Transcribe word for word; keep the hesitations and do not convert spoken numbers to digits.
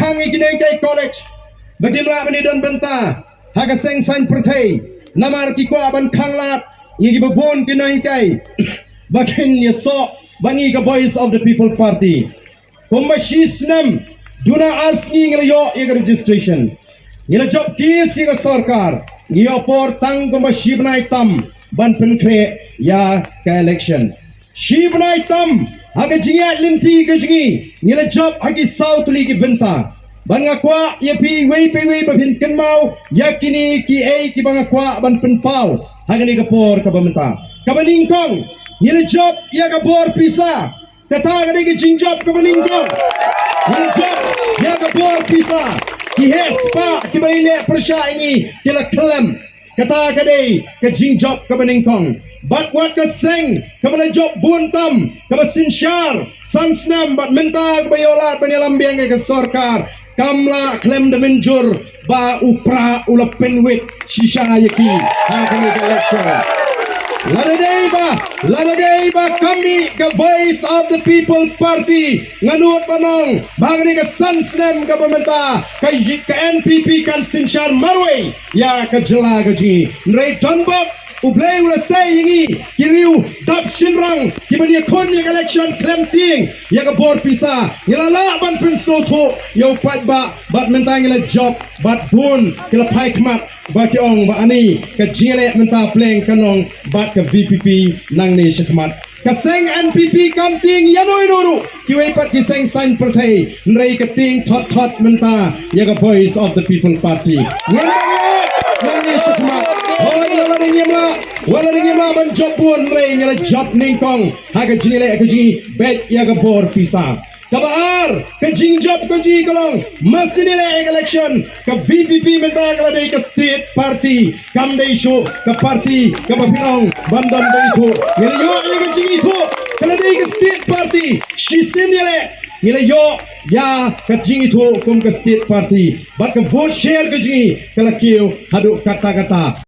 Ngi ki nonghikai college ba kim lah ban ïadon bynta ha ka seng saiñ pyrthei namar ki kwah ban khanglad ïa kiba bun ki nonghikai ba kin ïasoh bad ngi ka Voice of the People Party. Kumba shi snem duna ar sngi ngi la ïoh ïa ka registration. Ngi la jop case ïa ka sorkar, ngi ïoh por tang kumba shi bnai tam ban pynkhreh ïa ka election. Shi bnai tam ha ka jingïaid lynti ka jong ngi, ngi la jop ha ki saw tylli ki bynta. Bad nga kwah ïa phi iwei pa iwei ba phin kynmaw ïa kine kiei kiba nga kwah ban pynpaw ha kane ka por kaba mynta. Kaba nyngkong, ngi la jop ïa ka bor pisa. Kata ka dei ka jingjop kaba nyngkong. Ngi la jop ïa ka bor pisa. Ki heh spah kiba ïaleh pyrshah ïa ngi ki la khlem. Kata ka dei ka jingjop kaba nyngkong. Bad wat ka seng kaba la jop bun tam, kaba synshar san snem bad mynta kaba ïoh lad ban ïalam biang ïa ka sorkar, kam lah khlem da mynjur ba u Prah u la pynwit shisha ïa ki ha kane ka election. Lada dei ba, lada dei ba kam mih ka Voice of the People Party, nga nud ban ong ba ha kane ka san snem kaba mynta ka, ka N P P kan synshar marwei ïa ka jylla ka jong ngi. Hynrei donbok, U Blei u la sei ïa ngi ki riew dap shynrang kiban ïakhun ïa ka election khlem tieng ïa ka bor pisa. Ngi la lah ban pynsngewthuh ïa u paidbah bad mynta ngi la jop bad bun ki la phai khmat ba ki ong ba ani ka jingïaleh mynta pleng ka nong bad ka V P P nangne shakhmat. Ka seng N P P kam tieng ïano ïano ruh kiwei pat ki seng saiñ pyrthei, hynrei ka tieng thot thot mynta ïa ka Voice of the People Party. Ngin ïaleh nangne shakhmat. Wat la dei ngim lah, wat la dei ngim lah ban jop bun, hynrei ngi la jop nyngkong ha ka jingïaleh ka jong ngi beit ïa ka bor pisa. Kaba ar ka jingjop ka jong ngi ka long, ma sien ïaleh ïa ka election, ka V P P mynta ka la dei ka state party, kam dei shuh ka party kaba pynlong ban don ba ithuh. Ngi la ïoh ïa ka jingithuh, ka la dei ka state party. Shisien ïaleh ngi la ïoh ïa ka jingithuh kum ka state party. Bad ka vote share ka jong ngi ka la kiew haduh katta katta.